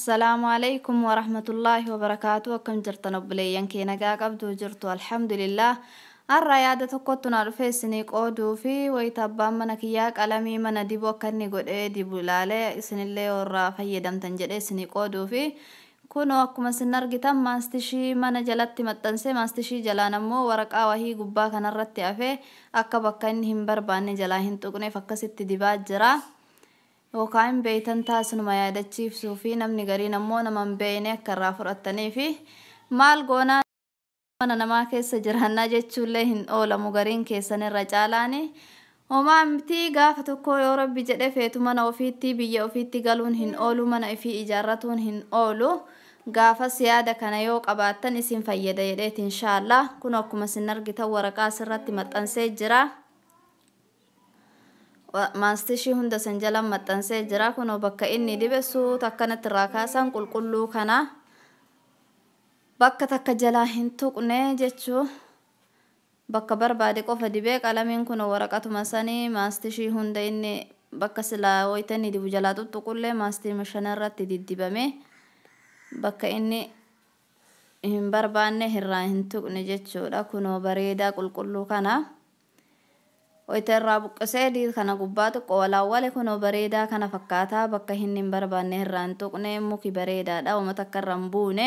Assalaamu alaikum warahmatullaahi wabarakaatu. Akkam jirtan obboleeyyan kee? Nagaa qabdu jirtu? Alhamdulillah. Har'a yaada tokkotti na dhufe isinii qooduu fi wayita abbaan mana kiyyaa qalamii mana dibu akka inni godhee dibu ilaalee isinillee warra fayyadamtan jedhee isinii qooduu fi kunoo akkuma isin argitan maastishii mana jalatti maxxansee, maastishii jalaan ammoo waraqaa wahii gubbaa kanarratti hafee akka bakka inni hin barbaanne jalaa hin tuqneef akkasitti dibaa jira. Yookaan hin beeytan taasisuma yaadachiifsuu fi namni gariin ammoo nama hin beeyne akka irraa fudhattanii fi maal goonaa, mana namaa keessa jiraannaa jechuullee hin oolamu. Gariin keessan irra caalaani homaa miti, gaafa tokko yoo Rabbi jedhe feetu mana ofiitti, biyya ofiitti galuun hin oolu, mana ofii ijaarratuun hin oolu. Gaafas yaada kana yoo qabaattan isin fayyada jedheeti inshaallah. Kun akkuma isin argitan waraqaa asirratti maxxansee jira. Maastishii hunda san jala maxxansee jira. Kunoo bakka inni dibe suuta akkanatti irraa kaasan, qulqulluu kana bakka takka jalaa hin tuqne jechuu, bakka barbaade qofa dibee. Qalamiin kun waraqatuma sanii maastishii hunda inni bakka silaa wayita inni dibu jalaa tuttuqullee maastii shana irratti diddibame, bakka inni hin barbaanne irraa hin tuqne jechuudha. Kunoo bareedaa qulqulluu kana wayita irraa buqqisee kana gubbaa xiqqoo walaawwale. Kunoo bareedaa kana fakkaataa, bakka inni hin barbaanne irraa hin tuqne, muki bareedaadha, uummata akka irra hin buune.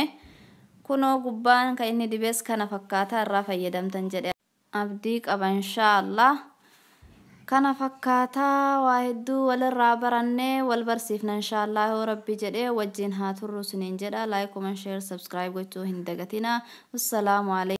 Kunoo gubbaan kan inni dibees kana fakkaataa. Irraa fayyadamtan jedhe abdii qaba inshaallah. Kana fakkaataa, waa hedduu walirraa barannee wal barsiifna inshaallah yoo Rabbi jedhee. Wajjin haa turru isiniin jedha. Like, comment, share, subscribe gochuu hin dagatina. Assalaamu alaikum.